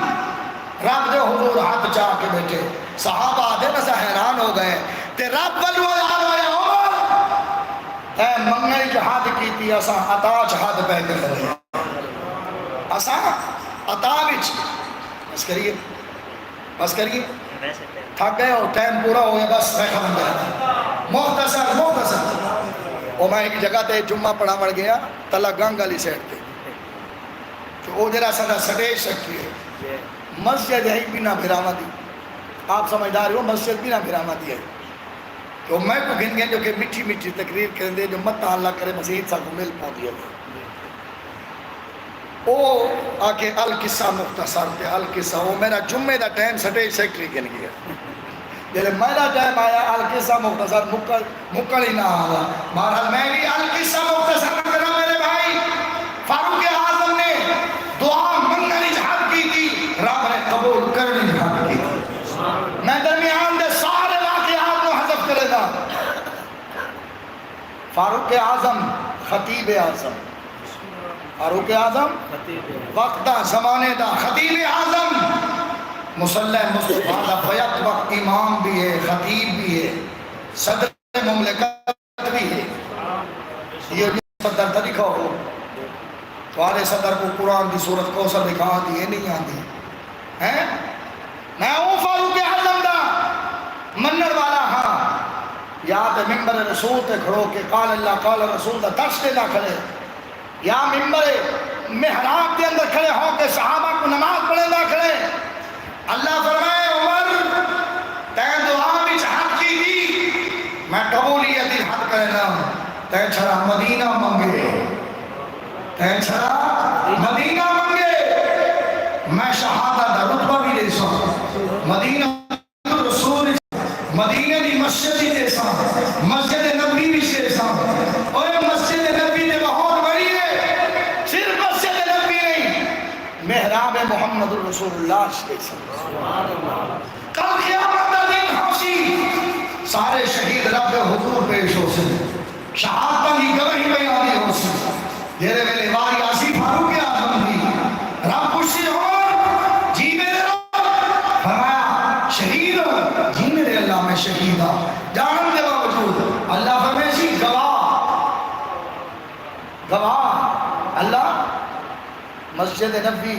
رب دے حضور ہتھ چا کے ٻیٹھے۔ صحابہ آہدن، "اساں حیران ہو ڳئے۔" تے رب ولوں اعلان ہویا، "عمر، تیں منگݨ اچ حد کیتی، اساں عطا اچ حد پئے کریندے۔" اساں عطا وچ، بس کریے، بس کریے۔ تھک ڳئے ہو، ٹائم پورا ہو ڳیا، بس میں ختم کر رہا۔ مختصر، مختصر۔ او میں ہک جگہ تے جمعہ پڑھاوݨ ڳیا، تلا گنگ والی سائیڈ تے۔ تے او جیڑھا ساݙا سٹیج سیکرٹری ہے، مسجد ہے بنا بھراواں دی۔ آپ سمجھدار ہو، مسجد بنا بھراواں دی ہے۔ تے او میں کوں گھن گھن جو کہ مٹھی مٹھی تقریر کریندے جو متاں اللہ کرے مسیت ساکوں مل پوندی ہے۔ او آکھے القصہ مختصر تے القصہ، او میرا جمعے دا ٹائم سٹیج سیکرٹری گھن ڳیا۔ جیڑھے میرا ٹائم آیا، القصہ مختصر مکل، مکل ہی نہ آندا۔ بہرحال میں بھی القصہ مختصر کراں میرے بھائی۔ فاروق اعظم نے دعا منگݨ اچ حد کیتی، رب نے قبول کرݨ اچ حد کیتی۔ میں درمیان دے سارے واقعات نوں حذف کرینداں۔ فاروق اعظم، خطیب اعظم، فاروق اعظم، وقت دا، زمانے دا خطیب اعظم، مصلی مصطفیٰ دا بیک وقت امام بھی ہے، خطیب بھی ہے، صدر مملکت بھی ہے۔ یہ صدر تاں ݙکھاؤ، تہاݙے صدر کوں قرآن دی سورت کوثر ݙکھا آندی ہے، نہیں آندی؟ ہیں؟ میں اوں فاروق اعظم دا منݨ والا ہاں، یا تے ممبر رسول تے کھڑو کے قال اللہ قال رسول دا درس ݙیندا کھڑے، یا ممبر محراب دے اندر کھڑے ہو کے صحابہ کوں نماز پڑھیندا کھڑے۔ اللہ فرمائے، عمر، تیں دعا وچ حد کیتی، میں قبولیت دی حد کرینداں، تیں چھڑا مدینہ منگے۔ تیں چھڑا مدینہ منگے، میں شہادت دا رتبہ بھی ݙیساں۔ مدینہ رسول، مدینے دی مسجد بھی ݙیساں، مسجد نبوی بھی ݙیساں۔ اوئے مسجد نبوی تے بہت بڑی ہے، صرف مسجد نبوی نہیں، محراب محمد الرسول اللہ ݙیساں۔ کل قیامت دا دن ہوسی، سارے شہید رب دے حضور پیش ہوسن۔ شہادتاں دی گواہی پئی آندی ہوسی۔ جیڑھے ویلے واری آسی فاروق اعظم دی، رب پچھسی، عمر، جی میرے رب؟ فرمایا، شہید ہو؟ جی میرے اللہ، میں شہید ہاں۔ ڄاݨݨ دے باوجود اللہ فرمائے سی، گواہ، گواہ اللہ مسجد نبوی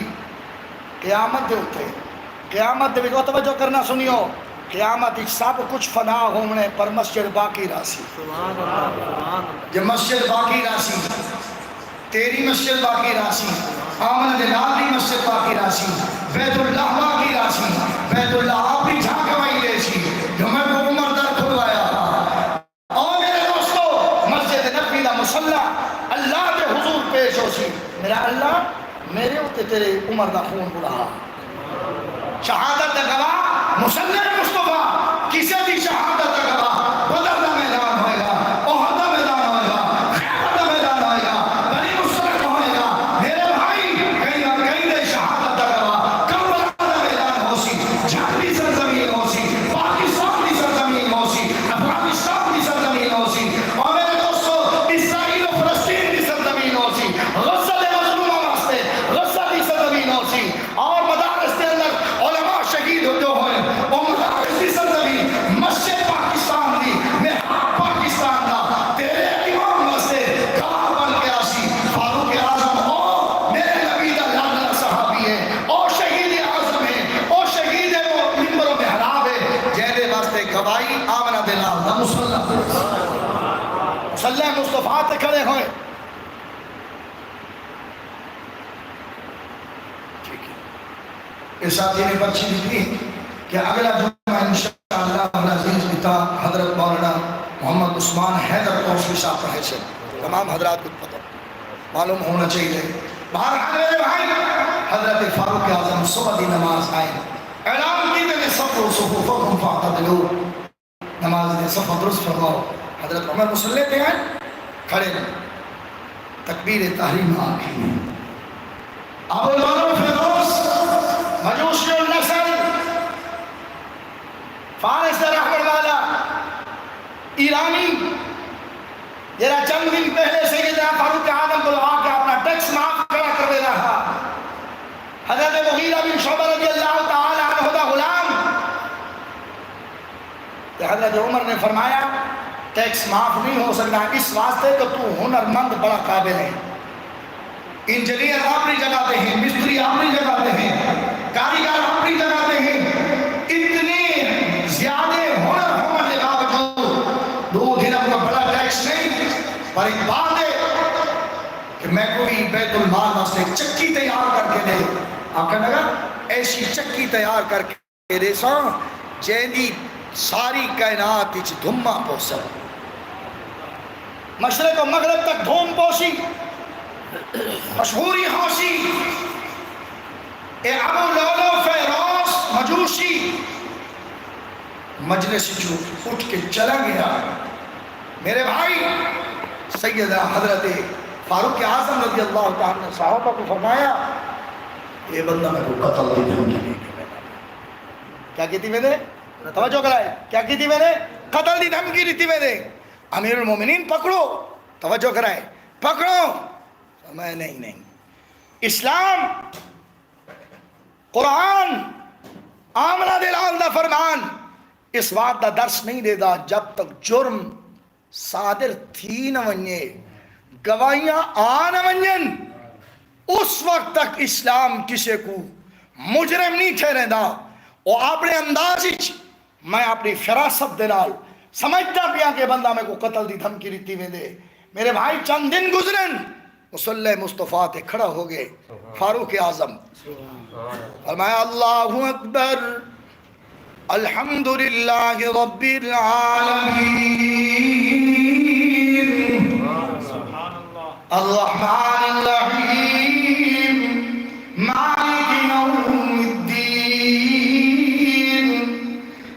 قیامت دے اتے، قیامت دے وچ، او توجہ کرنا سنیو، قیامت وچ سب کچھ فنا ہووݨے پر مسجد باقی رہسی۔ سبحان اللہ، سبحان اللہ۔ جے مسجد باقی رہسی، تیری مسجد باقی رہسی، آمنہ دے نال دی مسجد باقی رہسی، بیت اللہ باقی رہسی، بیت اللہ آپ دی جھاں گواہی ݙیسی جو میکوں عمر در کھلوایا۔ او میرے دوستو، مسجد نبوی دا مصلی اللہ دے حضور پیش ہوسی، میرا اللہ، میرے اتے تیرے عمر دا خون اڑا۔ شہادت دا گواہ مصلی مصطفیٰ، کسے دی شہادت دا گواہ بدر دا میدان ہوئے گا، احد دا میدان ہوئے گا، خیبر دا میدان ہوئے گا، بنی مصطلق ہوئے گا۔ میرے بھائی، کہیں نہ کہیں دے شہادت دا گواہ کربلا دا میدان ہوسی، جھنگ دی سرزمین ہوسی، پاکستان دی سرزمین ہوسی، افغانستان دی سرزمین ہوسی، اور میرے دوستو، اسرائیل و فلسطین دی سرزمین ہوسی، غزہ دے مظلوماں واسطے، غزہ دی سرزمین ہوسی، اور مدارس دے اندر علماء شہید جو ہوئے، او مدارس دی سرزمین، مسجد پاکستان دی، محراب پاکستان دا، تیرے امام واسطے گار بن کے آسی۔ فاروق اعظم او میرے نبی دا لاڈلا صحابی ہے، او شہید اعظم ہے، او شہید ہے، او ممبر و محراب ہے، جیندے واسطے گواہی آمنہ دے نال دا مصلی۔ مصلی مصطفیٰ تے کھڑے ہوئے۔ ٹھیک ہے۔ اس ساتھی نے پرچی ݙتی کہ اڳلا جمعہ انشاءاللہ العزیز پتا حضرت مولانا محمد عثمان حیدر کوسوی صاحب پڑھیسن۔ تمام حضرات کوں پتہ معلوم ہونا چاہیے۔ بہرحال میرے بھائی، حضرت فاروق اعظم صبح دی نماز آئے، اعلان کیتے نے، صفوا صفوفکم فاعتدلوا، نماز دے صفاں درست فرماؤ۔ حضرت عمر مصلی تے آئے، کھڑے نے، تکبیر تحریمہ آکھی۔ ابو لؤلؤ فیروز، مجوسی النسل، فارس دا رہوݨ والا ایرانی، جیڑھا چند ݙینھ پہلے سیدنا فاروق اعظم کول آ کے اپݨا ٹیکس معاف کرا کر ݙیندا ہا، حضرت مغیرہ بن شعبہ رضی اللہ تعالی عنہ دا غلام، تے حضرت عمر نے فرمایا، ٹیکس معاف نہیں ہو سکدا، اس واسطے کہ توں ہنرمند بڑا قابل ہیں، انجینئر اپݨی جگہ تے ہیں، مستری اپݨی جگہ تے ہیں، کاریگر اپݨی جگہ تے ہیں، اتنے زیادہ ہنر ہووݨ دے باوجود ݙو درہم کوں بڑا ٹیکس نہیں، پر ایک بات ہے کہ میکوں وی بیت المال واسطے چکی تیار کر کے ݙے۔ آکھݨ لگا، ایسی چکی تیار کر کے ݙیساں جیندی ساری کائنات اچ دھماں پوسن، مشرق و مغرب تک دھوم پوسی، مشہوری ہوسی۔ اے ابو لؤلؤ فیروز مجوسی مجلس اچوں اٹھ کے چلا گیا۔ میرے بھائی، سیدنا حضرت فاروق اعظم رضی اللہ تعالی عنہ صحابہ کوں فرمایا، اے بندہ میکوں قتل دی دھمکی ݙیندے پئے۔ کیا کیتی ویندے؟ توجہ کرائے، کیا کیتی ویندے؟ قتل دی دھمکی ݙتی ویندے۔ امیر المومنین پکڑو، توجہ کرائے، پکڑو۔ میں نہیں، نہیں۔ اسلام، قرآن، آمنہ دے لال دا فرمان اس بات دا درس نہیں ݙیندا جب تک جرم صادر تھی نہ ونڄے، گواہیاں آ نہ ونڄن، اس وقت تک اسلام کسے کوں مجرم نہیں ٹھہریندا۔ او اپݨے انداز اچ، میں اپݨی فراست دے نال سمجھدا پیاں کہ بندہ میکوں قتل دی دھمکی ݙتی ویندے۔ میرے بھائی، چند دن گزرن، مصلی مصطفیٰ تے کھڑا ہو گئے فاروق اعظم۔ فرمایا، اللہ اکبر، الحمد للہ رب العالمین، الرحمن الرحیم، مالک یوم الدین،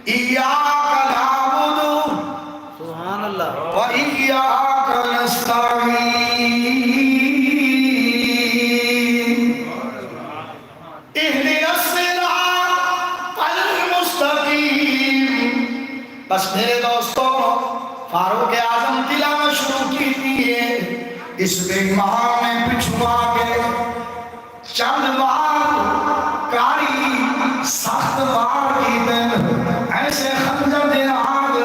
ایاک نعبد سبحان اللہ۔ و ایاک نستعین۔ اہدنا الصراط المستقیم۔ بس میرے دوستو، فاروق اعظم تلاوت شروع اس بے ایمان نے پچھوں آ کے چند وار کاری سخت وار کیتن، ایسے خنجر دے نال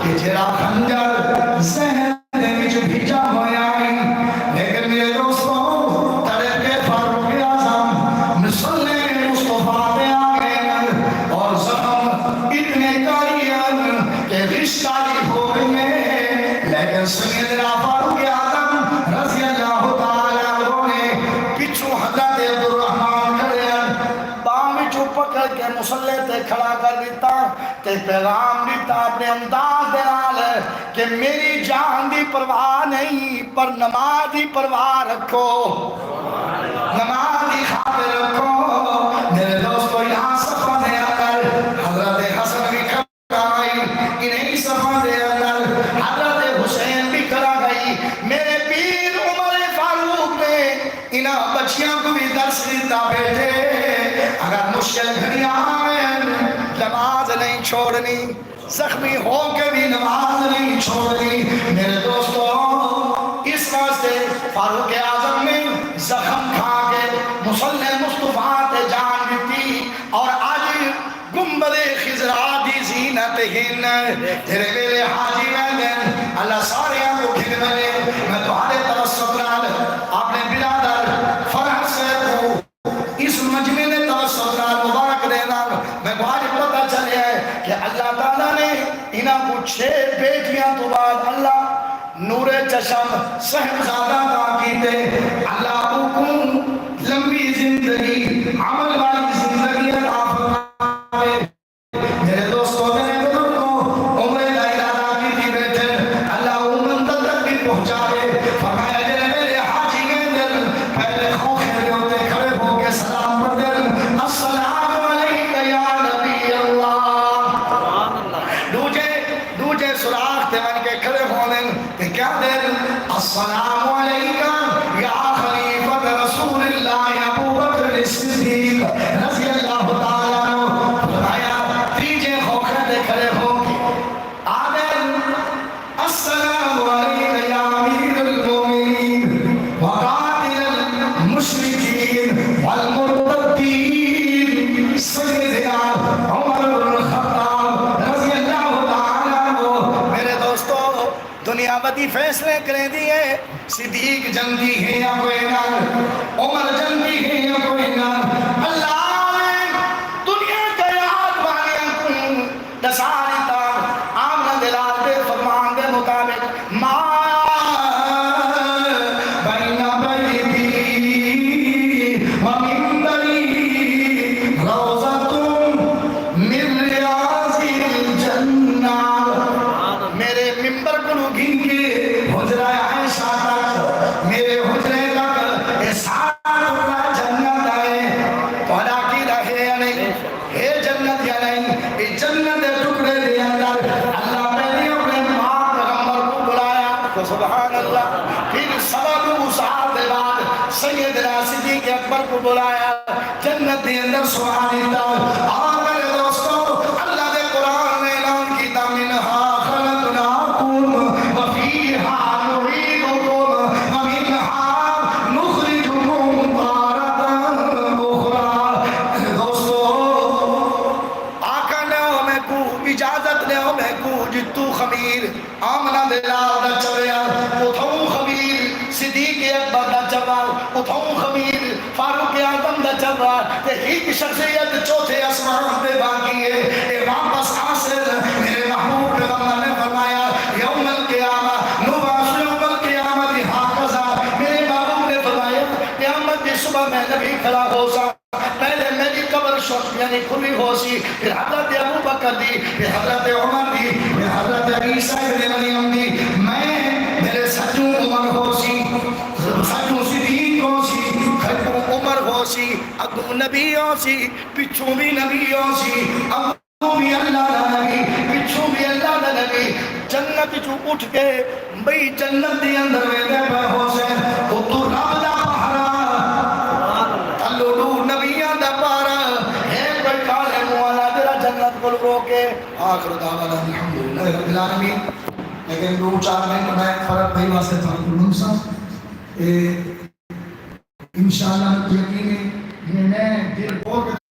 کہ جیڑھا خنجر ذہن دے وچ بھجا ہویا ہئی۔ لیکن میرے دوستو، تڑپ کے فاروق اعظم مصلی مصطفیٰ تے آ گئے اور زخم اتنے کاری ہن کہ رشتہ ہی ہو گئے۔ لیکن سیدنا فاروق اعظم رضی اللہ تعالیٰ عنہ نے پچھوں حضرت عبدالرحمن کھڑے ہن، ٻانہہ وچوں پکڑ کے مصلی تے کھڑا کر ݙتا تے پیغام ݙتا اپݨے انداز دے نال کہ میری جان دی پرواہ نہیں، پر نماز دی پرواہ رکھو، نماز دی خاطر رکھو۔ میرے دوستو، یہاں صفاں دے اندر حضرت حسن بھی کھڑا ہئی، انہی صفاں دے اندر حضرت حسین بھی کھڑا ہئی۔ میرے پیر عمر فاروق نے انہاں بچیاں کوں وی درس ݙتا، بیٹے، اگر مشکل گھڑیاں آون، نماز نہیں چھوڑنی، زخمی ہو کے وی نماز نہیں چھوڑنی۔ میرے دوستو، اس واسطے فاروق اعظم نے زخم کھا کے مصلی مصطفیٰ تے جان ݙتی۔ اور اڄ گنبد خضرا دی زینت ہن۔ جیڑھے ویلے حاجی ویندن، اللہ ساریاں کوں گھن ونڄے۔ میں تہاݙے توسط نال اپݨے برادر فرحت صاحب کوں اس مجمع دے توسط نال مبارک ݙینداں۔ میکوں اڄ پتہ چلیا ہے کہ اللہ تعالیٰ نے انہاں کوں چھ بیٹیاں توں بعد اللہ نور چشم صاحبزادہ عطا کیتے۔ اللہ اوکوں لمبی زندگی، عمل والی زندگی عطا فرماوے۔ میرے دوستو، میرے بزرگو، عمرے دا ارادہ کیتی بیٹھن، اللہ او منزل تک بھی پہنچاوے۔ فرمایا، جیڑھے ویلے حاجی ویندن، پہلے خوخے دے اتے کھڑے ہو کے سلام پڑھدن، السلام علیک یا نبی اللہ۔ ݙوجھے، ݙوجھے سوراخ تے ونڄ کے کھڑے ہوندن۔ تے کیا دے؟ السلام علیک یا خلیفۃ رسول اللہ ابو بکر الصدیق رضی اللہ تعالیٰ عنہ۔ فرمایا، تریجے خوخے تے کھڑے ہو کے آدن، السلام علیک یا امیر المومنین وقاتل المشرکین والمرتدین سیدنا عمر بن الخطاب رضی اللہ تعالیٰ عنہ۔ میرے دوستو، دنیا ودی فیصلے کریندی ہے، صدیق جنتی ہے یا کوئی نہ، عمر جنتی ہے یا کوئی نہ۔ اللہ نے دنیا کائنات والیاں کوں ݙسا ݙتا۔ آمنہ دے لال دے فرمان دے مطابق، ما بین بیتی و ممبری روضۃ من ریاض الجنہ۔ میرے ممبر کولوں گھن کے حجرہ عائشہ تک، میرے حجرے تک، اے سارا ٹکڑا جنت ہے۔ تہاݙا عقیدہ ہے یا نہیں؟ ہے جنت یا نہیں؟ اے جنت دے ٹکڑے دے اندر اللہ پہلے اپݨے پاک پیغمبر کوں بلایا۔ سبحان اللہ۔ پھر سوا ݙو سال دے بعد سیدنا صدیق اکبر کوں بلایا۔ جنت دے اندر سوا ݙتا۔ اور میرے دوستو، اللہ دے قرآن نے اعلان کیتا، منہا خلقناکم و فیہا نعیدکم و منہا نخرجکم تارۃ اخری۔ دوستو، آقا ݙیو میکوں، اجازت ݙیو میکوں، جتھوں خمیر آمنہ دے لال دا چویا، اتھاؤں خمیر صدیق اکبر دا چوا، اتھاؤں خمیر فاروق اعظم دا چوا، تے ہک شخصیت چوتھے اسمان تے باقی ہے۔ اے واپس آسن میرے محبوب پیغمبر نے فرمایا، یوم القیامہ نبعث یوم القیامۃ ہکذا۔ میرے محبوب نے فرمایا، قیامت دی صبح میں نبی کھڑا ہوساں، پہلے میݙی قبر شق یعنی کھلی ہوسی، پھر حضرت ابو بکر دی، پھر حضرت عمر دی، پھر حضرت عیسیٰ ابن مریم دی۔ میں، میݙے سڄوں عمر ہوسی، سڄوں صدیق ہوسی، کھٻوں عمر ہوسی، اڳوں نبی ہوسی، پچھوں وی نبی ہوسی، اڳوں وی اللہ دا نبی، پچھوں وی اللہ دا نبی۔ جنت چوں اٹھ کے ٻئی جنت دے اندر ویندے پئے ہوسن، اتوں رب دا پہرا، تھلوں ݙو نبیاں دا پہرا، ہے کوئی کالے منہ والا جیڑھا جنت کول روکے؟ آخر دعوانا الحمدللہ رب العالمین۔ لیکن ݙو چار منٹ میں فرق بھائی واسطے تھوڑا کوں لنگساں۔ تے انشاءاللہ یقین ہے، میں دل کھول کے